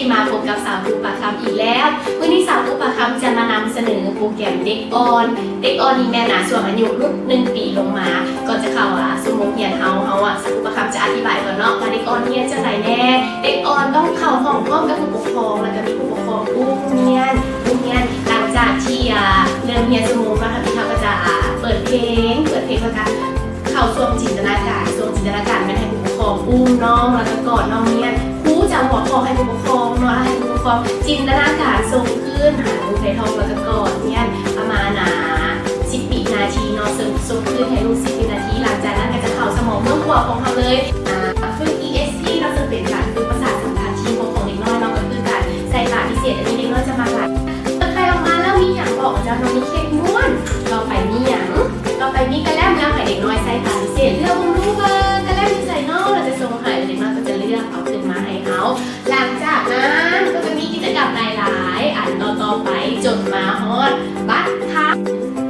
ທີ່ມາພົບກັບສາວປຸປະຄຳອີກແລ້ວ. ມື້ນີ້ສາວປຸປະຄຳຈະມານຳສະເໜີໂປຣແກຣມເດັກອ່ອນ. ເດັກອ່ອນນີ້ແມ່ນ ອາ ຊ່ວງອາຍຸລຸ້ນໜຶ່ງປີລົງມາ ກ່ອນຈະເຂົ້າ ອາ ຊົ່ວໂມງຮຽນເຮົາ, ເຮົາ ອາ ສາວປຸປະຄຳຈະອະທິບາຍກ່ອນເນາະ ວ່າເດັກອ່ອນຮຽນຈັ່ງໃດແດ່. ເດັກອ່ອນຕ້ອງເຂົ້າຫ້ອງພ້ອມກັບຜູ້ປົກຄອງ ແລ້ວກໍມີຜູ້ປົກຄອງອຸ້ມຮຽນ, ອຸ້ມຮຽນ. ຫຼັງຈາກທີ່ ອາ ເລີ່ມຮຽນຊົ່ວໂມງມາທຳອິດ ເຮົາກໍຈະ ອາ ເປີດເພງ, ເປີດເພງ ແລ້ວກໍ ເຂົ້າຊ່ວງຈິນຕະນາການ. ຊ່ວງຈິນຕະນາການແມ່ນໃຫ້ຜູ້ປົກຄອງອຸ້ມນ້ອງ ແລ້ວກໍກອດນ້ອງຮຽນ. ຄູຈະຫົວເກາະໃຫ້ຜູ້ປົກຄອງເນາະ, ໃຫ້ຜູ້ປົກຄອງຈິນຕະນາການສົ່ງຄືນຫາລູກໃນທ້ອງ ແລ້ວກໍກອດຮຽນປະມານ ອາ ສິບວິນາທີເນາະ, ສົ່ງ ສົ່ງຄືນໃຫ້ລູກສິບວິນາທີ. ຫຼັງຈາກນັ້ນກໍຈະເຂົ້າສະໝອງເບື້ອງຂວາຂອງເຮົາເລີຍ. ອາ ຝຶກ ESP ເນາະ, ເຊິ່ງເປັນການຝຶກປະສາດສຳພັນທີ່ຫົວຂອງເດັກນ້ອຍເນາະ, ກໍຄືການໃສ່ຕາພິເສດ. ອັນນີ້ເດັກນ້ອຍຈະມັກຫຼາຍ. ເປີດໄຂ່ອອກມາແລ້ວມີຫຍັງບອກເຈົ້າ? ມີເຄ້ກມ້ວນ. ຕໍ່ໄປມີຫຍັງ? ຕໍ່ໄປມີກະແລັມ. ແລ້ວໃຫ້ເດັກນ້ອຍໃສ່ຕາພິເສດເລືອກເບິ່ງດູວ່າກະແລັມຢູ່ໃສເນາະ, ແລ້ວຈະສົ່ງໃຫ້. ເດັກນ້ອຍກໍຈະເລືອກເອົາຂຶ້ນມາໃຫ້ເຮົາ. ຫຼັງຈາກນັ້ນກໍຈະມີກິດຈະກຳຫຼາຍໆອັນຕໍ່ໆໄປ ຈົນມາຮອດບັດຄຳ.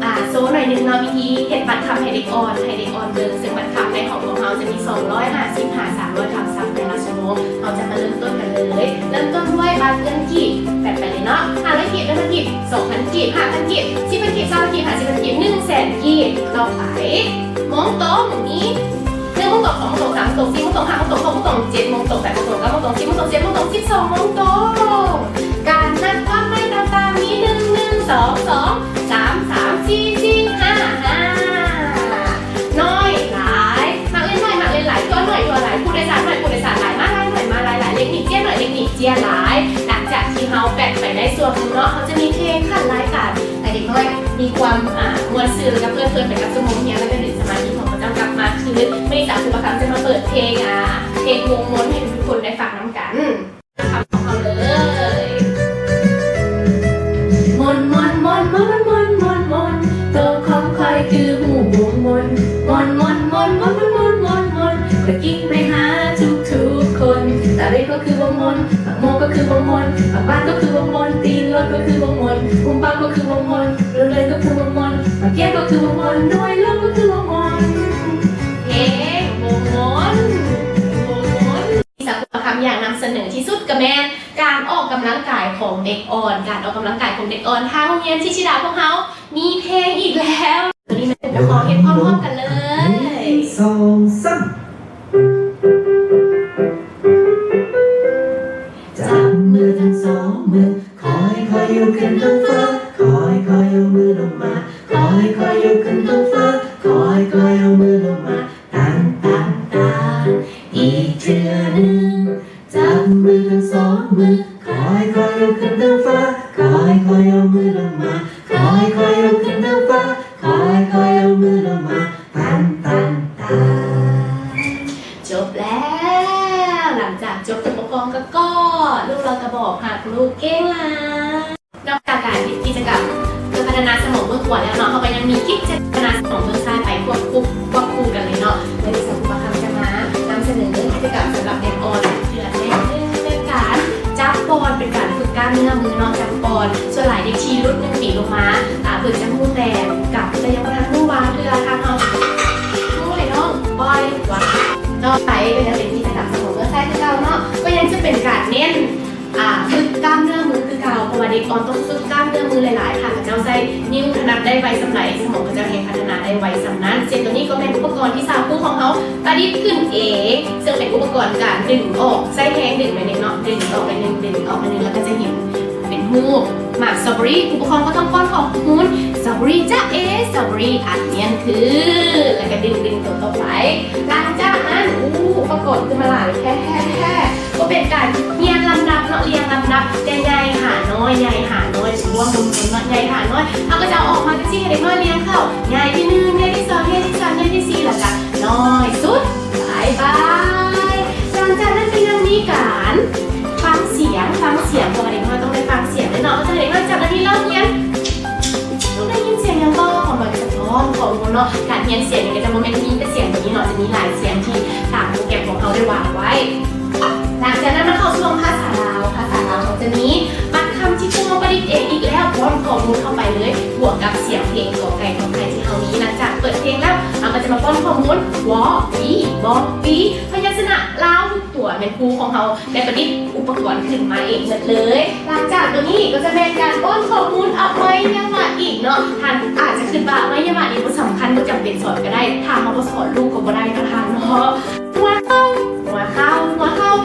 ອາ ໂຊໜ້ອຍໜຶ່ງເນາະ, ວິທີເຮັດບັດຄຳໃຫ້ເດັກອ່ອນ, ໃຫ້ເດັກອ່ອນເບິ່ງ. ເຊິ່ງບັດຄຳໃນຫ້ອງຂອງເຮົາຈະມີສອງຮ້ອຍຫ້າສິບຫາສາມຮ້ອຍຄຳສັບແຕ່ລະຊົ່ວໂມງ. ເຮົາຈະມາເລີ່ມຕົ້ນກັນເລີຍ. ເລີ່ມຕົ້ນດ້ວຍບັດເງິນກີບ. ແບບໄປເລີຍເນາະ, ຫ້າຮ້ອຍກີບ, ໜຶ່ງພັນກີບ, ສອງພັນກີບ, ຫ້າພັນກີບ, ສິບພັນກີບ, ຊາວພັນກີບ, ຫ້າສິບພັນກີບ, ໜຶ່ງແສນກີບ. ຕໍ່ໄປ ໂມງຕົງ. ມີໜຶ່ງໂມງຕົງ, ສອງໂມງຕົງ, ສາມໂມງຕົງ, ສີ່ໂມງຕົງ, ຫ້າໂມງຕົງ, ຫົກໂມງຕົງ, ເຈັດໂມງຕົງ, ແປດໂມງຕົງ, ເກົ້າໂມງຕົງ, ສິບໂມງຕົງ, ສິບເອັດໂມງຕົງ, ສິບສອງໂມງຕົງ. ການນັບຄວາມໄວຕ່າງໆ ມີ ໜຶ່ງ ໜຶ່ງ, ສອງ ສອງ, ສາມ ສາມ, ສີ່ ສີ່, ຫ້າ ຫ້າ. ນ້ອຍ ຫຼາຍ, ມາກເຫຼັ້ນໜ້ອຍ, ມາກເຫຼັ້ນຫຼາຍ, ທົ່ວໜ້ອຍ, ທົ່ວຫຼາຍ, ຜູ້ໂດຍສານໜ້ອຍ, ຜູ້ໂດຍສານຫຼາຍ, ມາລາຍໜ້ອຍ, ມາລາຍຫຼາຍ, ເຫຼັກໜີບເຈ້ຍໜ້ອຍ, ເຫຼັກໜີບເຈ້ຍຫຼາຍ. ຫຼັງຈາກທີ່ເຮົາແປກໄປໄດ້ສ່ວນໜຶ່ງເນາະ, ເຮົາຈະມີເພງຂັ້ນລາຍການໃຫ້ເດັກນ້ອຍມີຄວາມ ອາ ມ່ວນຊື່ນ ແລ້ວກໍເພີດເພີນໄປກັບຊົ່ວໂມງຮຽນ ແລ້ວກໍດຶງສະມາທິຂອງເຂົາເຈົ້າກັບມາຄືນ. ມື້ນີ້ສາວປຸປະຄຳຈະມາເປີດເພງ ອາ ເພງວົງມົນໃຫ້ທຸກຄົນໄດ້ຟັງນຳກັນ. ຄຳຂອງເຮົາເລີຍ. ມົນ ມົນ ມົນ ມົນ ໂຕຂອງຂ້ອຍຄືຮູບວົງມົນ. ມົນ ມົນ ມົນ ຂ້ອຍກິ່ງໄປຫາທຸກໆຄົນ. ຕາເລັບກໍຄືວົງມົນ, ໝາກໂມກໍຄືວົງມົນ, ໝາກບານກໍຄືວົງມົນ, ຕີນລົດກໍຄືວົງມົນ, ປຸມປາກໍຄືວົງມົນ, ລົດເລີຍກໍຄືວົງມົນ, ໝາກກຽມກໍຄືວົງມົນ, ໜ່ວຍລົມກໍຄືວົງມົນ. ເພງວົງມົນ ວົງມົນ. ສາວປຸປະຄຳຢາກນຳສະເໜີທີ່ສຸດກໍແມ່ນການອອກກຳລັງກາຍຂອງເດັກອ່ອນ. ການອອກກຳລັງກາຍຂອງເດັກອ່ອນ ທາງໂຮງຮຽນທິດທິດາພວກເຮົາມີເພງອີກແລ້ວ. ຕອນນີ້ມາເຮັດພ້ອມໆກັນເລີຍ. ໜຶ່ງ ສອງ ສາມ. ຈັບມືທັງສອງມື ຄ່ອຍໆຍົກຂຶ້ນເທິງຟ້າ, ຄ່ອຍໆເອົາມືລົງມາ, ຄ່ອຍໆຍົກຂຶ້ນເທິງຟ້າ, ຄ່ອຍໆເອົາມືລົງມາ. ຕັນ ຕັນ ຕັນ. ອີກເທື່ອໜຶ່ງ. ຈັບມືທັງສອງມື, ຄ່ອຍໆຍົກຂຶ້ນເທິງຟ້າ, ຄ່ອຍໆເອົາມືລົງມາ, ຄ່ອຍໆຍົກຂຶ້ນເທິງຟ້າ, ຄ່ອຍໆເອົາມືລົງມາ. ຕັນ ຕັນ ຕັນ. ຈົບແລ້ວ. ຫຼັງຈາກຈົບ ຜູ້ປົກຄອງກໍກອດລູກ ແລ້ວກໍບອກຮັກລູກ. ເກັ່ງຫຼາຍ. ນອກຈາກການເຮັດກິດຈະກຳເພື່ອພັດທະນາສະໝອງເບື້ອງຂວາແລ້ວເນາະ, ເຮົາກໍຍັງມີກິດຈະກຳພັດທະນາສະໝອງເບື້ອງຊ້າຍໄປຄວບຄູ່ ຄວບຄູ່ກັນເລີຍເນາະ. ມື້ນີ້ສາວປຸປະຄຳຈະມານຳສະເໜີກິດຈະກຳສຳລັບເດັກອ່ອນເດືອນແລກ ເປັນການຈັບປອນ, ເປັນການຝຶກກ້າມເນື້ອມືເນາະ, ຈັບປອນ. ສ່ວນຫຼາຍເດັກທີ່ຫຼຸດໜຶ່ງປີລົງມາ ອາ ເພິ່ນຈະຮູ້ແຕ່ກຳ ແຕ່ຍັງບໍ່ທັນຮູ້ວາງເທື່ອ. ທາງເຮົາຮູ້ໃຫ້ນ້ອງປ່ອຍວາງ. ຕໍ່ໄປກໍຈະເປັນກິດຈະກຳສະໝອງເບື້ອງຊ້າຍຄືເກົ່າເນາະ, ກໍຍັງຈະເປັນການເນັ້ນ ອາ ຝຶກກ້າມເນື້ອມືຄືເກົ່າ, ເພາະວ່າເດັກອ່ອນຕ້ອງຝຶກກ້າມເນື້ອມືຫຼາຍໆ. ຂ້າພະເຈົ້າໃຊ້ນິ້ວຖະໜັດໄດ້ໄວສ່ຳໃດ, ສະໝອງຂະເຈົ້າແຮ່ງພັດທະນາໄດ້ໄວສ່ຳນັ້ນ. ເຊັ່ນ ໂຕນີ້ກໍແມ່ນອຸປະກອນທີ່ສາວຄູຂອງເຮົາປະດິດຂຶ້ນເອງ, ເຊິ່ງເປັນອຸປະກອນການດຶງອອກ, ໃຊ້ແຮງດຶງໜ້ອຍໜຶ່ງເນາະ, ດຶງອອກໜ້ອຍໜຶ່ງ, ດຶງອອກໜ້ອຍໜຶ່ງ, ແລ້ວກໍຈະເຫັນເປັນຮູບໝາກສະຕໍເບີຣີ. ຜູ້ປົກຄອງກໍຕ້ອງປ້ອນຂໍ້ມູນ ສະຕໍເບີຣີ ຈະເອ ສະຕໍເບີຣີ ອັນນຽນຄື ແລ້ວກໍດຶງໆໂຕຕໍ່ໄປ. ຫຼັງຈາກນັ້ນ ອູ້ ອຸປະກອນຂຶ້ນມາຫຼາຍແທ້ໆ. ກໍເປັນການຮຽງລຳດັບເນາະ, ລຽງລຳດັບ ແຕ່ໃຫຍ່ຫານ້ອຍ, ໃຫຍ່ຫານ້ອຍ, ລວມລົງເນາະ, ໃຫຍ່ຫານ້ອຍ. ເຮົາກໍຈະເອົາອອກມາຈັ່ງຊີ້ ໃຫ້ເດັກນ້ອຍລຽງເຂົ້າ, ໃຫຍ່ທີໜຶ່ງ, ໃຫຍ່ທີສອງ, ໃຫຍ່ທີສາມ, ໃຫຍ່ທີສີ່ ແລ້ວກໍນ້ອຍສຸດ. ບາຍບາຍ. ຫຼັງຈາກນັ້ນກໍຍັງມີການຟັງສຽງ, ຟັງສຽງ, ເພາະວ່າເດັກນ້ອຍຕ້ອງໄດ້ຟັງສຽງແນ່ນອນ. ເຮົາຈະໃຫ້ເດັກນ້ອຍຈັບໜ້າທີ່ເລົ່າຮຽນ ຕ້ອງໄດ້ຍິນສຽງຫຍັງບໍ່? ຂອງເຮົາກໍຈະພ້ອມຂໍ້ມູນເນາະ. ການຮຽນສຽງນີ້ກໍຈະບໍ່ແມ່ນມີແຕ່ສຽງຕົວນີ້ເນາະ, ຈະມີຫຼາຍສຽງທີ່ຕາມໂປຣແກຣມຂອງເຮົາໄດ້ວາງໄວ້. ຫຼັງຈາກນັ້ນມາເຂົ້າຊ່ວງພາສາລາວ. ພາສາລາວເຮົາຈະມີບັດຄຳທີ່ຄູເຮົາປະດິດເອງອີກແລ້ວ, ປ້ອນຂໍ້ມູນເຂົ້າໄປເລີຍ, ບວກກັບສຽງເພງ ກ ໄກ່ ຂ ໄຂ່ ທີ່ເຮົາມີ. ຫຼັງຈາກເປີດເພງແລ້ວ, ເຮົາກໍຈະມາປ້ອນຂໍ້ມູນ ວ ວີ ວ ວີ ພະຍັນຊະນະລາວທຸກຕົວ ແມ່ນຄູຂອງເຮົາໄດ້ປະດິດອຸປະກອນຂຶ້ນມາເອງໝົດເລີຍ. ຫຼັງຈາກໂຕນີ້ກໍຈະແມ່ນການປ້ອນຂໍ້ມູນອະໄວຍະວະອີກເນາະ. ທ່ານອາດຈະຄິດວ່າອະໄວຍະວະນີ້ບໍ່ສຳຄັນ ບໍ່ຈຳເປັນສອນກໍໄດ້, ຖ້າເຮົາບໍ່ສອນລູກກໍບໍ່ໄດ້ເນາະທ່ານເນາະ. ຫົວເຂົ່າ ຫົວເຂົ່າ ຫົວເຂົ່າ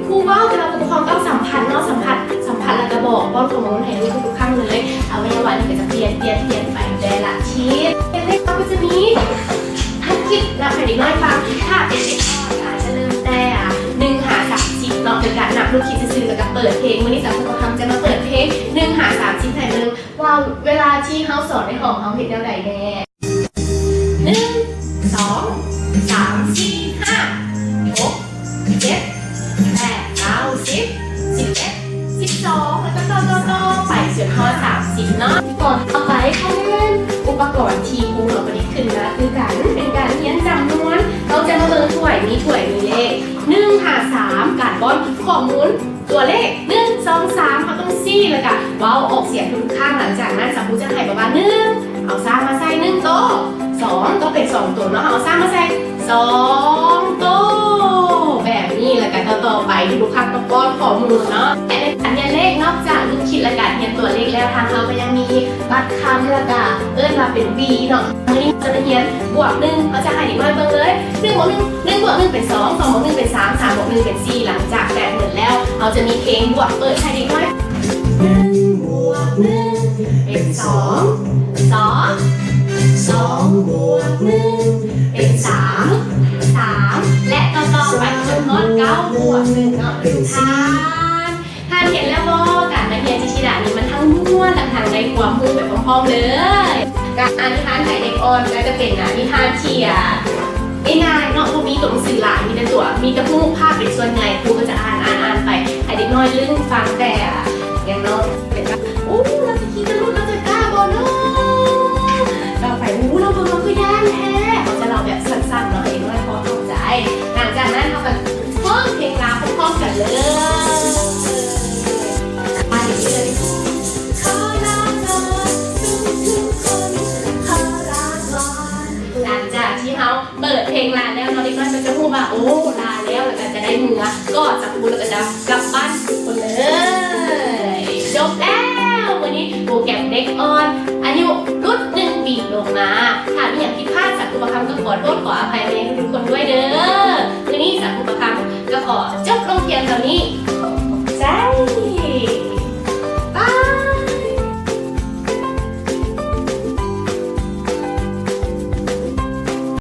ຄູເວົ້າ ແຕ່ວ່າຜູ້ປົກຄອງຕ້ອງສຳຜັດເນາະ, ສຳຜັດ ສຳຜັດແລ້ວກໍບອກ ປ້ອນຂໍ້ມູນໃຫ້ລູກທຸກໆຄັ້ງເລີຍ. ອະໄວຍະວະນີ້ກໍຈະປ່ຽນ ປ່ຽນ ປ່ຽນໄປແຕ່ລະທິດ. ເດັກນ້ອຍກໍຈະມີ ຖ້າຄິດນັບໃຫ້ເດັກນ້ອຍຟັງ, ຖ້າເປັນເດັກນ້ອຍອາດຈະເລີ່ມແຕ່ໜຶ່ງຫາສາມສິບເນາະ, ໂດຍການນັບລູກຄິດຊື່ໆ ແລ້ວກໍເປີດເພງ. ມື້ນີ້ສາວສຸພະຄຳຈະມາເປີດເພງໜຶ່ງຫາສາມສິບໃຫ້ເບິ່ງວ່າເວລາທີ່ເຮົາສອນໃນຫ້ອງເຮົາເຮັດແນວໃດແດ່. ໜຶ່ງ ສອງ ສາມ ສີ່ ຫ້າ ຫົກ ເຈັດ ແປດ ເກົ້າ ສິບ ສິບເອັດ ສິບສອງ ແລ້ວກໍຕໍ່ໆໆ ໄປຈົນຮອດສາມສິບເນາະ. ຕອນຕໍ່ໄປກໍແມ່ນອຸປະກອນທີ່ຄູເຮົາປະດິດຂຶ້ນມາຄືກັນ, ເປັນການຮຽນຈຳນວນ. ເຮົາຈະມາເບິ່ງຖ້ວຍ, ມີຖ້ວຍ ມີເລກ ໜຶ່ງຫາສາມ ການປ້ອນຂໍ້ມູນ ຕົວເລກ ໜຶ່ງ ສອງ ສາມ ເຮົາຕ້ອງຊີ້ ແລ້ວກະເວົ້າອອກສຽງທຸກໆຄັ້ງ. ຫຼັງຈາກນັ້ນ ສາວຄູຈະໃຫ້ປະມານ ໜຶ່ງ ເອົາຊ້າງມາໃສ່ໜຶ່ງໂຕ, ສອງ ຕ້ອງເປັນສອງໂຕເນາະ, ເອົາຊ້າງມາໃສ່ສອງໂຕ ແບບນີ້. ແລ້ວກະຕໍ່ໆໄປ ທຸກໆຄັ້ງຕ້ອງປ້ອນຂໍ້ມູນເນາະ. ແລະ ໃນການຮຽນເລກ ນອກຈາກລູກຄິດ ແລະ ການຮຽນຕົວເລກແລ້ວ, ທາງເຮົາກໍຍັງມີບັດຄຳ ແລ້ວກະເອີ້ນວ່າເປັນ V ເນາະ. ມື້ນີ້ເຮົາຈະມາຮຽນບວກໜຶ່ງ, ເຮົາຈະໃຫ້ເດັກນ້ອຍເບິ່ງເລີຍ ໜຶ່ງບວກໜຶ່ງ ໜຶ່ງບວກໜຶ່ງເປັນສອງ, ສອງບວກໜຶ່ງເປັນສາມ, ສາມບວກໜຶ່ງເປັນສີ່. ຫຼັງຈາກແບບນັ້ນແລ້ວ ເຮົາຈະມີເພງບວກເປີດໃຫ້ເດັກນ້ອຍ. ໜຶ່ງບວກໜຶ່ງເປັນສອງ, ສອງ, ສອງບວກໜຶ່ງເປັນສາມ, ສາມ ແລະ ຕໍ່ໆໄປຈົນຮອດເກົ້າບວກໜຶ່ງເນາະ ເປັນສີ່. ທ່ານເຫັນແລ້ວບໍ່? ການມາຮຽນຈິດທິດານີ້ມັນທັງມ່ວນ ແລະ ທັງໄດ້ຄວາມຮູ້ໄປພ້ອມໆເລີຍ. ການອ່ານນິທານໃຫ້ເດັກອ່ອນກໍຈະເປັນ ອາ ນິທານທີ່ ອາ ງ່າຍໆເນາະ, ບໍ່ມີຕົວໜັງສືຫຼາຍ, ມີແຕ່ຕົວ ມີແຕ່ຮູບພາບເປັນສ່ວນໃຫຍ່. ຄູກໍຈະອ່ານ ອ່ານ ອ່ານໄປໃຫ້ເດັກນ້ອຍລຶ້ງຟັງແຕ່ ອາ ຫຍັງເນາະ ເປັນວ່າ ໂອ້ ລາວຊິຂີ່ຈະຫຼຸດ ລາວຈະກ້າບໍ່ເນາະ? ຕໍ່ໄປ ໂອ້ ລາວເບິ່ງລາວຄືຢ້ານແທ້. ເຮົາຈະເລົ່າແບບສັ້ນໆເນາະ ໃຫ້ເດັກນ້ອຍພໍເຂົ້າໃຈ. ຫຼັງຈາກນັ້ນເຮົາກໍ ຮ້ອງເພງລາວພ້ອມໆກັນເລີຍ. ຫຼັງຈາກທີ່ເຮົາເປີດເພງລາແລ້ວເນາະ, ເດັກນ້ອຍກໍຈະຮູ້ວ່າ ໂອ້ ລາແລ້ວ, ແລ້ວກໍຈະໄດ້ເມືອກອດສາວຄູ ແລ້ວກໍຈະກັບບ້ານທຸກຄົນເລີຍ. ຈົບແລ້ວ ມື້ນີ້ໂປຣແກຣມເດັກອ່ອນອາຍຸຫຼຸດໜຶ່ງປີລົງມາ. ຖ້າມີຫຍັງຜິດພາດ, ສາວຄູປະຄຳກໍຂໍໂທດຂໍອະໄພແດ່.